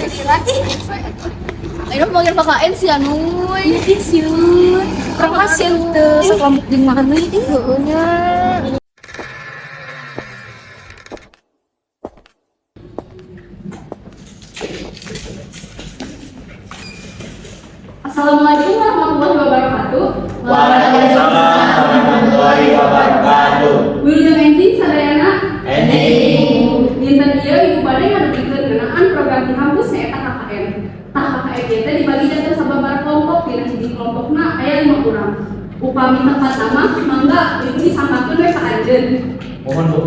Lagi. Ayo manggil KKN sih anuy. Ih, sieun. Urang mah sieun teu sakelompok jeung maneh ih. Heueuh nya. Assalamualaikum warahmatullahi wabarakatuh. Waalaikumsalam warahmatullahi wabarakatuh. Wilujeng enjing sadayana. Enjing. Dinten ieu ibu bade ngadugikeun ngeunaan program di kampus nyaeta KKN. Tah, KKN ieu teh dibagi janten sababaraha kelompok, dina hiji kelompokna aya 5 urang. Upami tepat nama mangga ibu disangkakeun we ka anjeun. Mohon, Bu.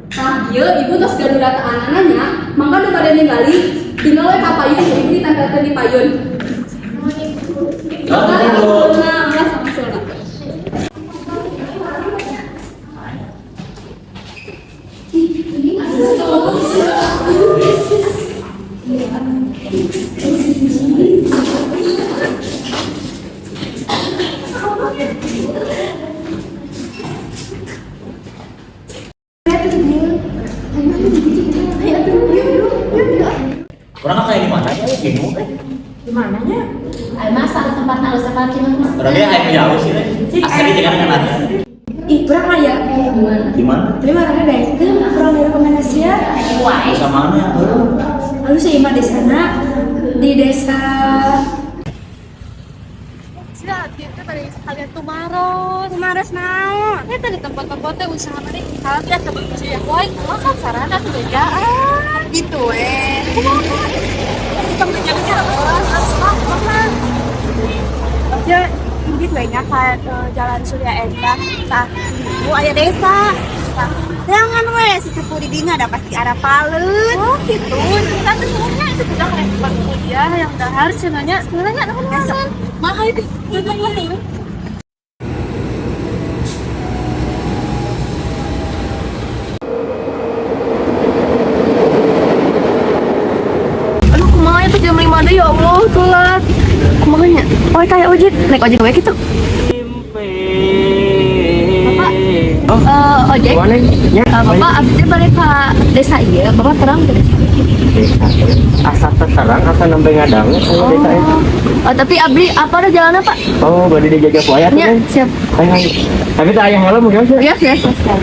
Tah, ieu ibu tos gaduh dataanana nya, mangga nu bade ningali tinggal we ka payun, ibu ditempelkeun di payun. Oh, Mangga Bu. sampulna, mangga sampulna. Urang kayak di mana ya? Bingung eh. Di mananya? Ayo masa tempat halus apa gimana? Urang ge aya jauh sih teh. Asli jangan kan ada. Ih, kurang aya. Di mana? Tapi marahnya daekeun kurang direkomendasi ya. Desa mana? Lalu sih imah desana di desa. Sia, dia teh pada kalian tumaros. Tumaros naon? Eta di tempat-tempat teh usaha mana kalau tidak sebut ya, woi, kumaha kan sarana tuh bejaan. Gitu eh. Kumaha? Kita bejaan harus kumaha. Ya, indit we nya ka Jalan Surya Endah. Tah, ibu aya desa. Tah, jangan we si cepu di dinya da pasti arapaleun. Oh, gitu. Kita tuh sebenarnya itu sudah kayak tempat kuliah yang dahar cenanya sebenarnya ada mana? Mahal itu. Aduh, kumaha itu jam 5 deh, ya Allah, telat. Kumaha nya? Oh, kayak ojek, naik ojek we gitu. Bapak, ojek. Ya, Bapak abdi balik ke desa ieu, Bapak terang ke desa. Asa terang asa nembe ngadangu oh, desa eta. Oh, tapi abdi apa ada jalannya, Pak? Oh, bade dijajah ku aya tuh. Ya, Neng. siap. Ayo, ayo. Tapi tak aya helm mungkin sih. Ya, siap, siap. Siap.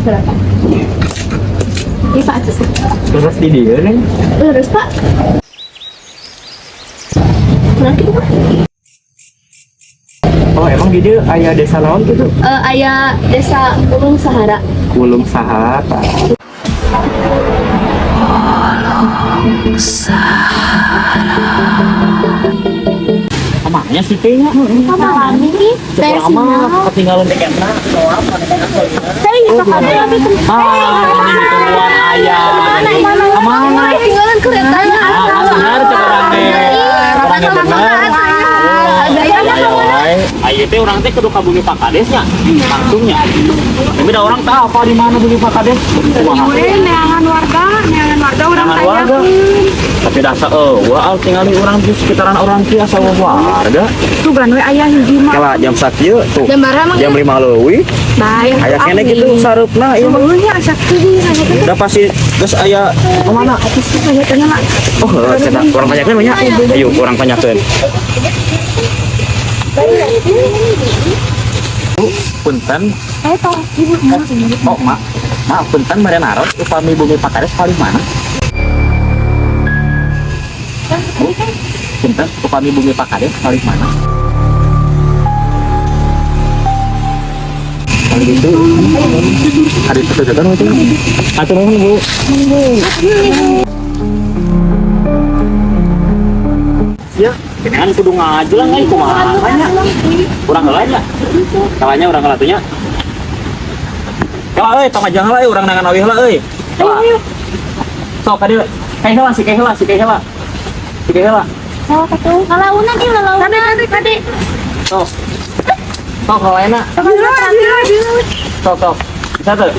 Berapa? Ini Pak Agus. Terus di dieu, Neng. Lurus, Pak. Benar gitu, Pak? Oh, emang di dieu aya desa naon gitu? Aya desa Ulung Sahara. Ulung Sahara. Kemana sih teh nya? Kemana nih? Teh Lama ketinggalan tiketna. Soal Teh, Ah, ini tungguan ayah. Kemana? Ketinggalan keretanya. Ah, benar cek urang teh. Orangnya benar. Ada Ayo teh urang teh kudu ka bumi Pak Kades nya. Langsungnya. Tapi da orang tahu apa di mana bumi Pak Kades. Kumaha? Neangan warga urang Neangan warga. Tapi dasa eueuh al tinggal di urang di sekitaran urang teh asa warga. Sugan we aya hiji mah. Kala jam sakieu tuh. Jam berapa emang? Jam 5 leuwih. Bae. Aya keneh kitu sareupna ieu mah. Nya asa teuing aya teh. Udah pasti geus aya kemana? Aya teh mah. Oh, heuh, cenah urang tanyakeun we nya. Ayo urang tanyakeun. Bu, punten. Oh, mak. Maaf, punten bade naros upami bumi Pak Kades paling mana? Bu, punten upami bumi Pak Kades paling mana? Paling itu. Ada itu kan itu. Atur nuhun, Bu. Ya, ini kan kudu ngajelang euy kumaha nya. Urang heula nya. Kalanya urang heula tuh nya. Kala euy, tong aja heula euy, urang nangan awi heula euy. Kala. Sok ka dieu. Kai heula si kai heula si kai heula. Si kai heula. Lalaunan ieu lalaunan. Kade. Sok. Sok heula. Sok sok. Bisa tuh.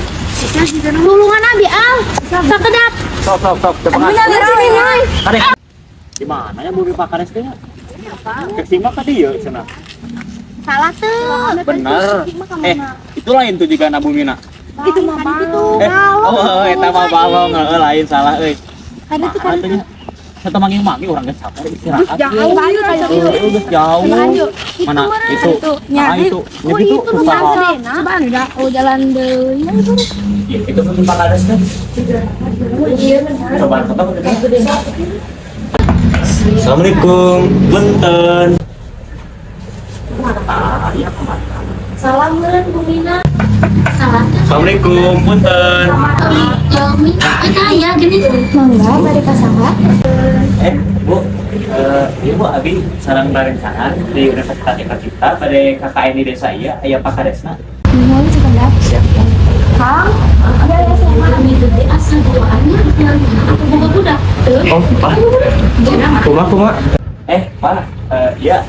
Tulungan abi ah. Sakedap. Sok sok sok cepengan. Bener sini, Nay. Kade. Di mana ya bumi Pak Kades teh nya? Cek simak ka dieu cenah. Salah tuh. Bener. Eh, itu lain tuh juga na bumina. Itu mah itu. Eh, oh, eta mah balong, heuh, lain salah euy. Kan itu Mana tuh nya? Satu manggih-manggih urang geus sabar istirahat. jauh Heuh, geus jauh. Mana itu? Nah, itu. Ya gitu, usaha. Coba enggak, oh jalan deui. Iya, itu pun Pak Kades kan. Coba foto gitu. Assalamualaikum, punten. Ah, iya kemana? Salam meureun Bumina. Salah. Assalamualaikum, punten. Jalmi, kita ya gini. Mangga bade ka saha? Eh, Bu, iya Bu, abi sareng barencangan di Universitas Eka Cipta pada KKN di desa iya, aya Pak Kadesna. Nuhun sakedap. Siap. Kang, Ada SMA abi teh asa duaannya atau boga budak. Oh, Pak. Kumaha kumaha? Eh, Pak, iya,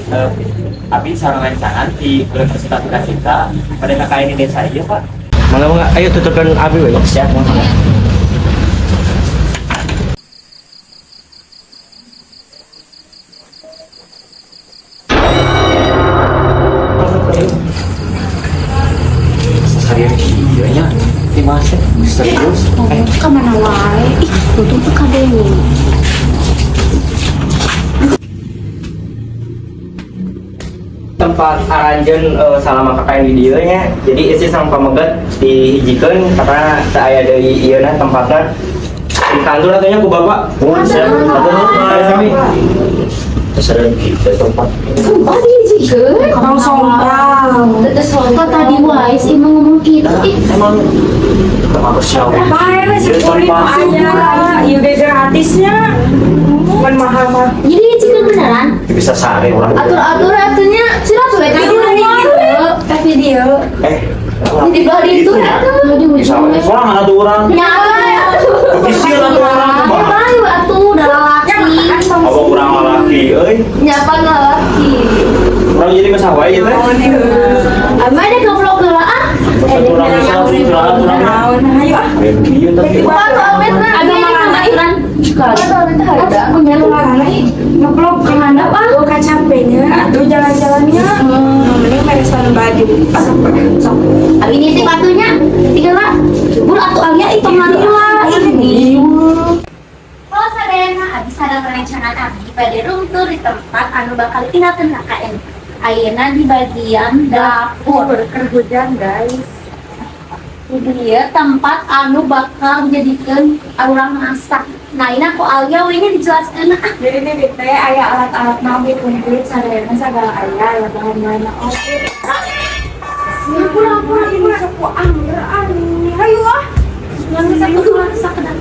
abi sareng rencangan di Universitas Eka Cipta pada KKN di desa iya, Pak. Mangga mangga, ayo tuturkan abi we. Siap, mangga. Seharian kieu nya, di mas serius. Eh, Ka mana wae? Ih, untung tuh kadenge. Tempat aranjeun salama KKN di dieu nya. Jadi istri sama pameget dihijikeun karena teu aya deui ieu na tempatna. Di kantor atuh nya ku bapak. Oh, siap. Atur nuhun, Ayo sami. Seharian kieu tempat. Sumpah dihijikeun. Kang sompral. Teu sompral tadi wae sih emang ngomong gitu. Ih, Emang aku siapa? Bae we 10.000 aja. Ieu ge gratisnya. Bukan mahal mah. Jadi dihijikeun beneran? Bisa sare orang. Atur-atur atunya sira tuh we Video, video. Eh, Di bawah itu atuh. Di Bisa ujung. orang mana tuh orang? Ya, Isil atuh orang. ya bayu atuh udah lalaki. Apa kurang lalaki euy? Nyapa lalaki. Urang jadi mesah wae ieu teh. Ama ada ke vlog heula ah. Urang mesah istirahat urang. Naon ayo ah. Ayo kieu tapi. Kumaha tuh Amet na? Abi aturan. Kumaha tuh Amet teh harga? Mana ngeblok ke mana ah? Gue capeknya atuh jalan-jalannya. Mending beresan baju. Ah, sok. Abi nitip atunya. Tinggal lah. Bur atuh Alia ih pemani lah ini. Kalau sadayana abi sadar rencana abdi pada room tour di tempat anu bakal ditinggalkeun KKN. Ayeuna di bagian dapur. Keur hujan, guys. Di dieu tempat anu bakal dijadikeun urang masak. Nah, ini aku Alia we nya dijelaskeun ah. Jadi ini teh aya alat-alat naon dikumpulin sadayana sagala aya ya bahan-bahan oke. Kurang kurang Ini sapu angger aneh. Ayo ah. Yang bisa kurang sakedap.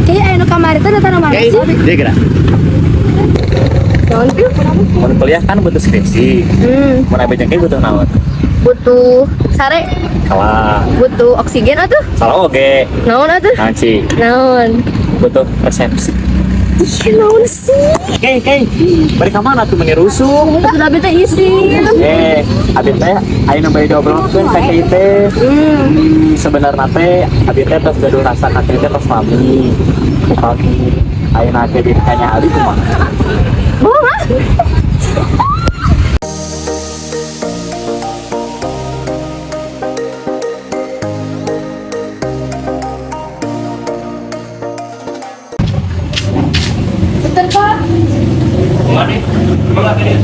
Kayak aya nu kamari teh datang mana sih? Dia gerak. Mun kuliah kan butuh skripsi. Mun aya jengke butuh naon? Butuh sare, Salah. butuh oksigen atuh. Salah oge. Naon atuh? Naon sih? Naon? Butuh persepsi. Ih, naon sih? Oke, oke. Bari ka mana tuh meni rusuh? Atuh abi teh isin. Eh, abi teh aya nu bari diobrolkeun ka cai teh. Sebenarna teh abi teh tos gaduh rasa ka cai teh tos lami. Upami ayeuna teh ditanya abi kumaha? Bohong ah. Punten Pak. Kumaha nih? Kumaha teh?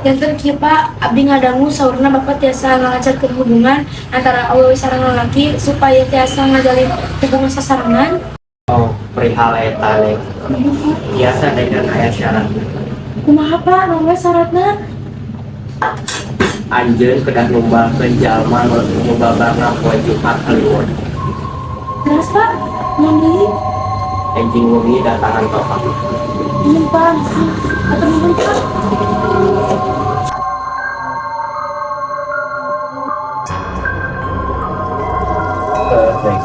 Janten kieu Pak, abdi ngadangu saurna Bapak tiasa ngalancarkeun hubungan antara awewe sareng lalaki supaya tiasa ngajalin hubungan sasarengan. Oh, perihal eta Neng. Biasa dengan aya syarat. Kumaha Pak, naon we syaratna? Anjeun kedah numbalkeun jalma nu nu babarna poe Jumat Kliwon. Terus Pak, naon deui? Enjing wengi datangan topak. Nuhun Pak, atur nuhun Pak. Neng.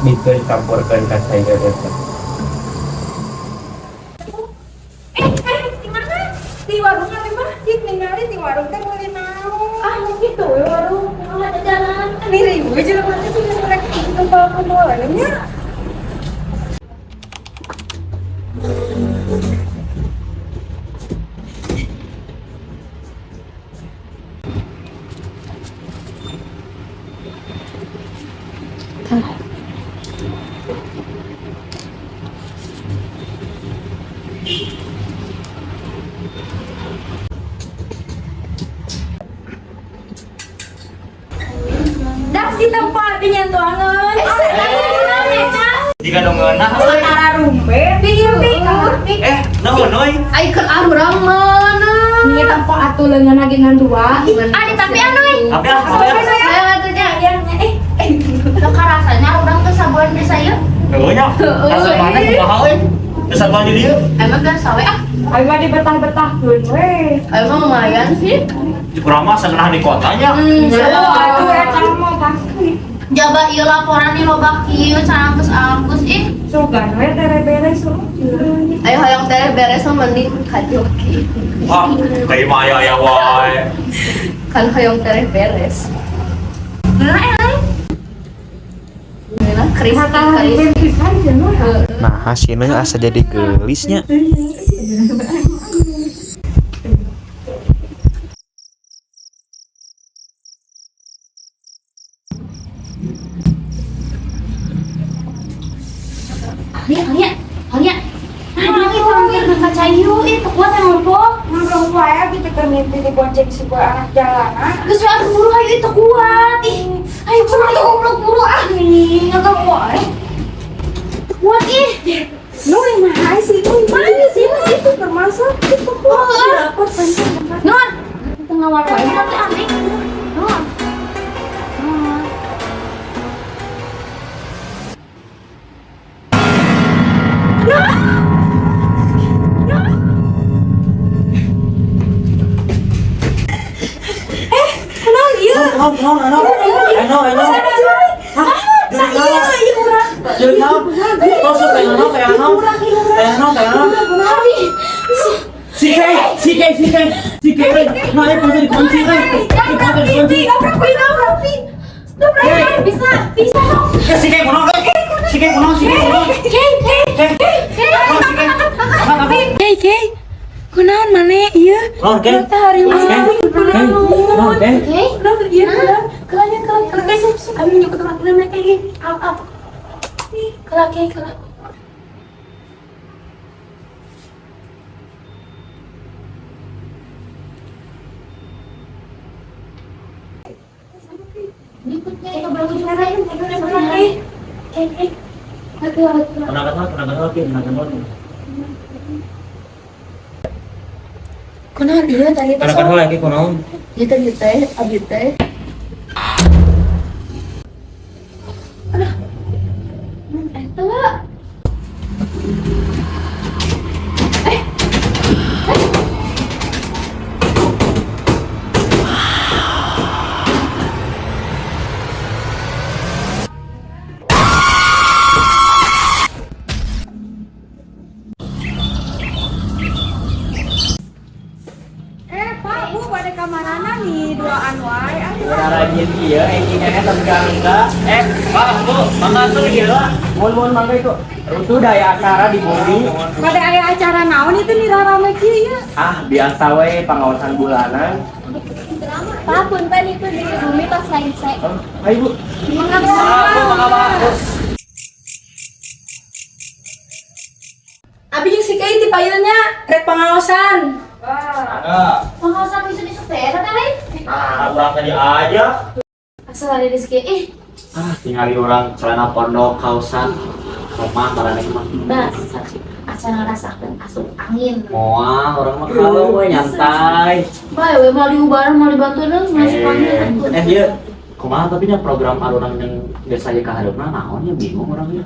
Bikeun campurkeun ka cai heureut. sorangan. Jika dong ngeunah. Antara rumbe, pikir. Eh, naon euy? Ai keur arurang mana? Nih tempo atuh leungeun lagi ngan dua. Adi tapi anu euy. Tapi ah, tapi ah. Ayo atuh nya. Eh, eh. Rasanya urang teh sabuan desa ieu. Heueuh nya. Rasa mana kumaha euy? Dasar mah di dieu. Emang kan sawe ah. Ayo mah dibetah-betahkeun we. Emang lumayan sih. Kurang mah sagenah di kotanya. Hmm, Aduh, eta mah pasti. Jaba ieu laporan nih loba kieu can angkus-angkus ih. Sugan we tere beres. Ayo hayang teh beres mah mending ka joki. Wah, kayak mah aya aya wae. Kan hayang teh beres. Nah, eh. Nah, crispy crispy. Nah, sini asa jadi gelisnya. Nih, Alia, Alia. Nah, ini hampir ke cayu, ih, teu kuat yang ngompol. Ngobrol wae gitu keur mimpi dibonceng sebuah anak jalanan. Geus we atuh buru hayu itu kuat. Ih, ayo buru ayo goblok buru ah. Nih, enggak wae. Teu kuat ih. Nuh, nah sih, nuh, mana sih itu termasuk itu Oh, dapat penting. Nur, tengah wae nanti aneh. Nur. Nur. Naon naon naon. Eno eno. Hah? Jadi naon? Tos teh naon teh naon? Teh naon teh naon? Si Kay, si Kay, si Kay, si Kay, nah, ayo pada dikunci, eh. Pada dikunci. Bisa, bisa dong. Ya, si Kay, kunaon, eh. Si Kay, kunaon, si Kay, kunaon. Kay, kay. Kay, kunaon, si Kay. Kunaon, apa? Kay, kay. Kunaon maneh ieu? Kunaon, Kay? Teh hari Kay, Kay, kunaon, Kay? Kay. Kunaon ieu kunaon? Kelanya kelak kelak kay. Abi nyokot tempat namanya kay. Au au. Kelak kay kelak. Berikutnya itu baru juga. Kay, kay. Atuh atuh. Tenang, tenang, tenang, tenang, Kay, tenang, tenang. Kunaon ieu tadi teh? Tenang, tenang, lagi, kunaon. Ieu teh ieu teh abi teh. Aduh. Eta lah. Eh. Eh, Pak, Bu, pada kamarana nih duaan wae. Rajin iya, ini tapi enggak. Eh, Pak, Bu, mangga tuh gila. Mohon mohon mangga itu. Rusuh daya acara di bumi. Pada aya acara naon itu nih rame kieu ya? Ah, biasa we pengawasan bulanan. Pak, punten itu di bumi tos lain se. Oh, ayo Bu. Mangga. Ah, Bu, mangga, Pak. Bu. Abi jeung si Kay ti payunnya rek pangaosan. Mangga. Pengawasan bisa disupir eta teh. Nah, urang tadi aja. Asal ada rezeki ih. Ah, tinggali orang celana pondok kausan. Rumah marane mah. Basah asa ngarasakeun asup angin. Moal orang mah kalau we nyantai. Bae we mau diubaran mau dibantuin masuk angin. Eh, iya. Kumaha tapi nya program arurang yang desa ieu ka hareupna naon nya bingung orangnya.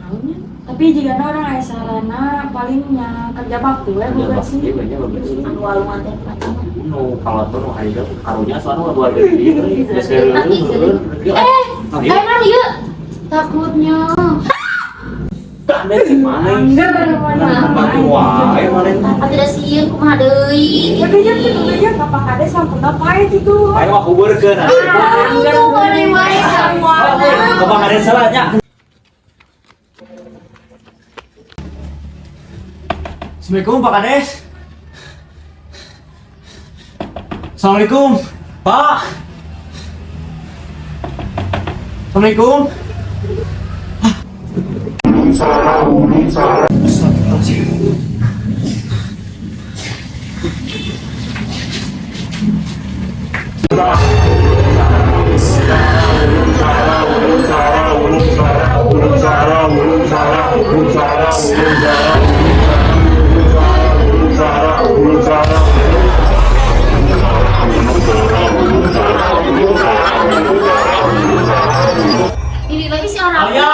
Tapi jika orang aya sarana palingnya kerja bakti we Ya bukan bakti sih. we nya bagus. Anu walungan teh patah. Nu kalau tuh nu harita karunya soalnya luar gede geus Eh, Oh, iya. eh non ieu takutnya. Kade sih mana? Bantu wae mana? Apa tidak sieun kumaha deui? Tapi ya kitu nya Bapak Kades sampurna pae gitu. Ayo mah kuburkeun. Aduh, wae semua. Bapak Kades salah nya. Assalamualaikum Pak Kades. Assalamualaikum Pak. Assalamualaikum. Astagfirullahaladzim. Ini lagi si orang. Alia,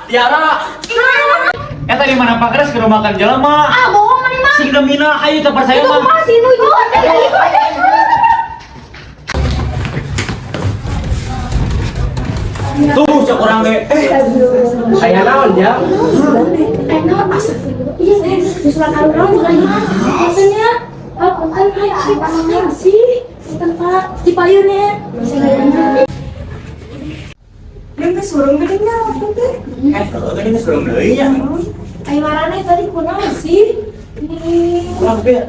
Tiara. Eta di mana Pak Kres ke rumah kan jelema. Ah, bohong mana mah. Sing demina ayo teu percaya Itu mah. mah si Nuy. Tuh cek urang ge. Eh, Aya naon ya? Enak, astagfirullah. Iya, di surat al-Quran juga ya. Puntennya. Pak, punten, hai, hai, sih. Punten, Pak. Di payunnya. Dia geus surung geuning nya waktu teh. Eh, ini geus belum deui nya. Ayo marane tadi kunaon sih? Ini Urang ge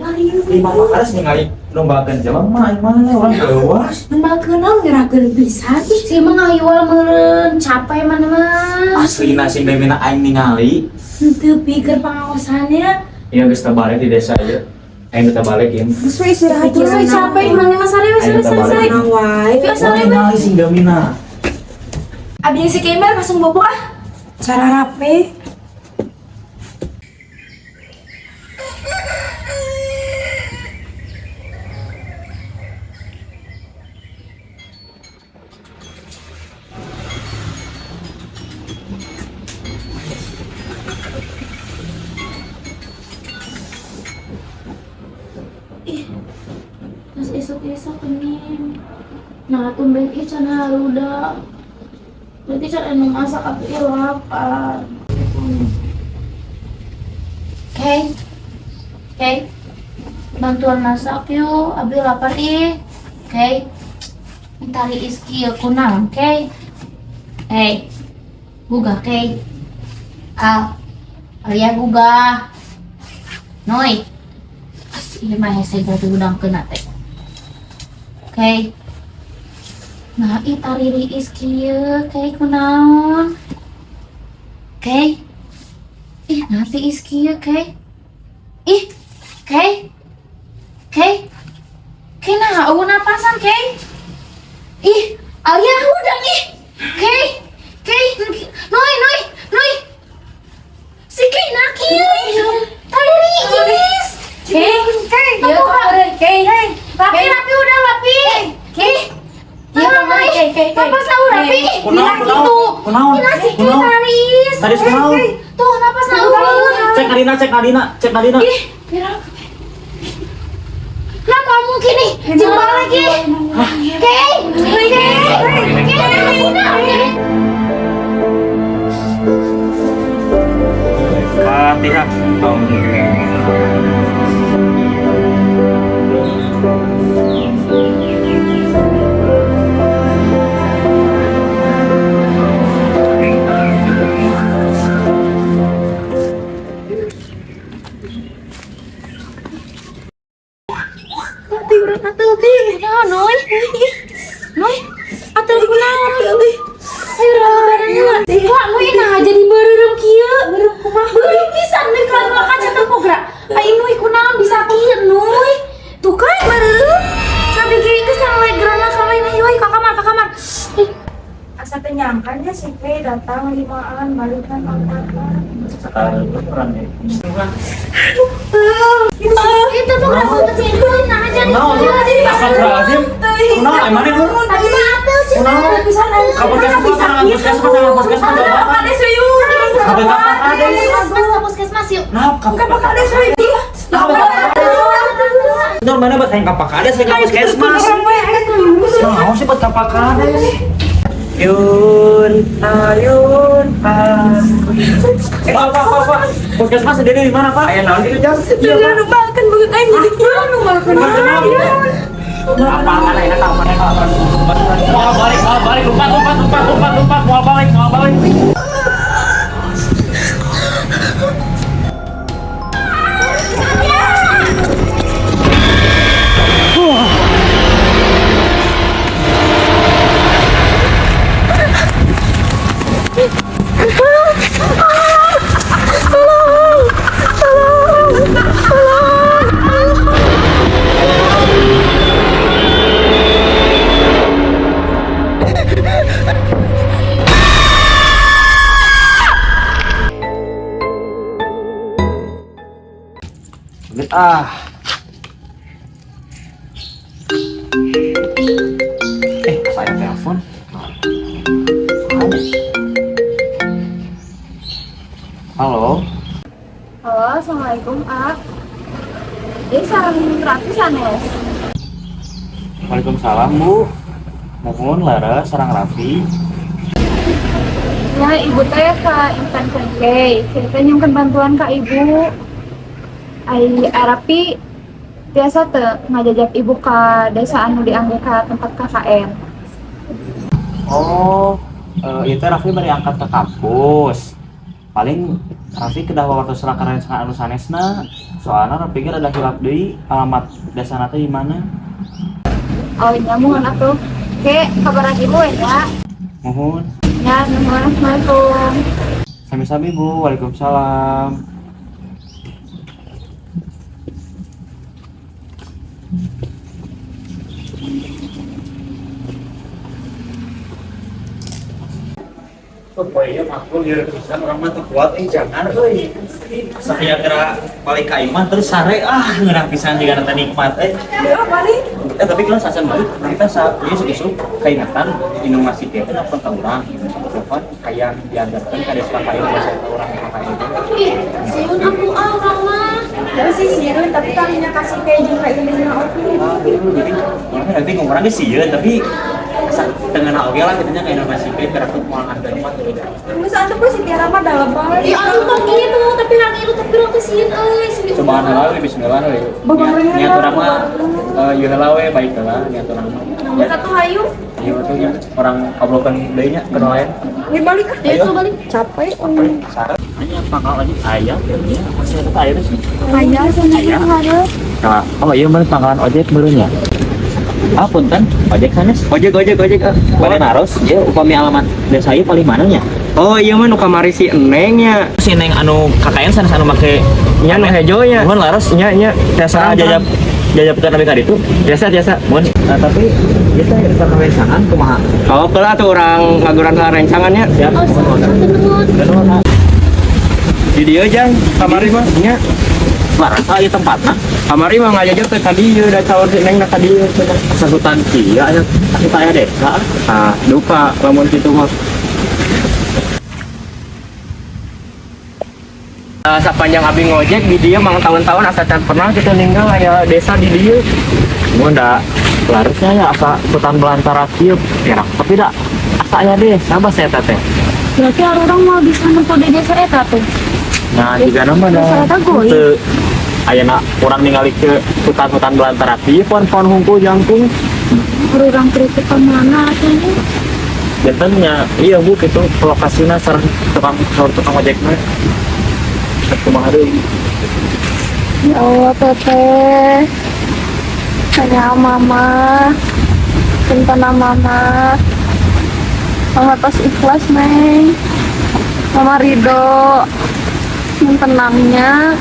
lima Pak Kres ningali lombakeun jelema aing mana urang leuwas. Nembalkeun naon ngerakeun pisan. Ih, si emang ngayual meureun capek mana mah. Aslina sing demina aing ningali. Henteu pikir pangaosannya. Iya geus teu balik di desa ieu. Aing teu balik ieu. Geus we istirahat Terus we capek mana mah sare we sare sare sare. Tenang wae. Yuk Urang sare we. ningali sing demina. Abi si Kemer langsung bobo ah. Cara rapi. Terus esok-esok ini. Nah, tumben ih can haruda. Berarti can anu masak atuh ih lapar. Oke. Oke. Bantuan masak yuk, abi lapar ih. Oke. Minta riis kieu kunaon, oke? Hey. Gugah, oke. Al. Alia gugah. Noi. As ieu mah hese berarti udang kena teh. Oke. Nah, ih tari riis kieu, kayak kunaon. Oke. Ih, nanti is kieu, oke. Ih, oke. Oke. Oke, nah, eueuh napasan, oke. Ih, Alia udah ih. Oke. Oke, Noi, Noi, Noi. Si Kay nah kieu ih. Tari riis. Oke. Iya, Oke. Rapi, rapi udah rapi. Ih. Iya, Nah, Kay, Kay, Kay. Napas tahu rapi. Kunaon, Nah, kunaon, gitu. kunaon, Ini nasi kunaon. taris. Taris kunaon? Tuh, napas tahu. Cek Adina, cek Adina, cek Adina. Ih, Lah, mau mungkin nih, jumpa lagi. Kay, Kay, Kay, Kay. Fatihah. Mati urang atel teh. Kunaon, Noy? Noy, atel kunaon? Ayo rawa bareng lah. Wah, Noy nah jadi beureum kieu. Beureum kumaha? Beureum pisan Noy kalau kaca teu gerak. Ai Noy kunaon bisa kieu, Noy? Tuh kan beureum. Sampai kieu geus kan legrana ka lain ayo ka kamar, ka kamar. Ih, Asa teu nyangka nya si Kay datang limaan balikan empatan. Sekarang urang ge. Itu tuh kenapa sih? Noy nah jadi Kunaon? Astagfirullahaladzim. Kunaon ai maneh Nur? Tadi mah atel sih. Kunaon? Ka puskesmas, ka puskesmas, ka puskesmas diobatan. Ka Kades. Puskesmas, ka puskesmas yuk. Nah, ka Kades. Nah, ka Kades. Nur mana buat hayang ka Pak Kades, hayang ka puskesmas. Nah, sih buat ka Pak Kades. Yun, ayun, ah. Pak, Pak, Pak, Pak. Puskesmas sendiri di mana, Pak? Aya naon itu jam? Iya, Pak. Nu makan beungeut aing jadi kieu nu makan. Apa apa enak apa enak apa. Mau balik, lompat, lompat, lompat, lompat, lompat, mau balik, mau balik. Geus ah. Eh, saya telepon. Halo. Halo, assalamualaikum, A. Ini sareng Ratu sanes. Waalaikumsalam, Bu. Muhun leres sareng Raffi. Ya, ibu teh ka Intan Kengkei. Cerita nyungkeun bantuan ka ibu. Ai Arapi tiasa teu ngajajab ibu ka desa anu diangge ka tempat KKN. Oh, itu Raffi bari angkat ke kampus. Paling Raffi kedah waktu rerencangan anu sanesna. Soalnya Raffi ge rada hilap deui alamat desana teh di mana. Oh, nya muhun atuh. Ke kabaran ibu we nya. Muhun. Ya, nuhun. Assalamualaikum. Sami-sami, Bu. Waalaikumsalam. Pokoknya aku lieur pisan urang mah teu kuat euy jangan euy. Saya kira balik ka imah terus sare ah ngeunah pisan jiga teh nikmat euy. Ya balik. Eh tapi kalau sacan balik kita saat ieu isuk-isuk kaingatan inung masih teh nelfon ka urang. Telepon hayang diantarkeun ka desa ka ieu desa urang ka ieu. Ih, sieun aku ah urang mah. Ya sih sieun tapi talinya kasih kayak jeung ka ieu oke. Ah, jadi urang nanti ngomong ge sieun tapi tengah oge lah kitanya kayak masih teh keur moal antar mah. Geus atuh si Tiara mah dalam balik. Ih, atuh tong gitu, tapi hang itu tapi urang teh sieun euy. Sieun. Cobaan heula we bismillah we. Bebarengan Niat lah, urang mah ieu heula we baik heula niat urang mah. Geus atuh hayu. Iya tuh nya orang kablokan deui nya ke lain. Ini balik ah. Ayo. Ayo balik. Capek. Hanya pangkal lagi ayam ya masih ada air sih. Aya sana Aya. hareup. Nah, oh iya bener pangkalan ojek benernya. Ah punten, ojek sanes. Ojek ojek ojek ah. Bade naros, ieu upami alamat desa ieu paling mana nya? Oh iya mah nu kamari si Neng nya. Si Neng anu KKN sanes anu make Nya nu hejo nya. Muhun laros Nya nya tiasa jajab jajab ka ka ditu. Biasa biasa. Muhun. Nah, tapi ieu teh rencangan kumaha? Oh, kelah tuh orang ngaguran heula rencangannya. Siap. Oh, nuhun. Nuhun. Di dieu jang kamari mah nya. Laras ieu tempatna. Kamari mah ngajajab teh ka dieu da caur si Neng na ka dieu cenah. Asa hutan kieu aya kita aya desa. Ah, duka lamun kitu mah. Sapanjang abi ngojek di dieu mang tahun-tahun asa can pernah gitu ninggal aya desa di dieu. Mun da larasnya ya asa hutan belantara kieu perak tapi da asa aya desa basa eta teh. Berarti orang mau bisa nempo di desa eta tuh. Nah, jika nama da Desa eta goy. teu ayeuna urang ningali ke hutan-hutan belantara kieu pohon-pohon hungkul jangkung. Urang kritik ke mana atuh nya? Janten nya iya Bu kitu lokasina sareng tukang saur tukang ojekna. Kumaha deui? Ya Allah, Teteh. Hanya mama. Cinta mama. Mama tos ikhlas, Neng. Mama ridho. Yang tenangnya.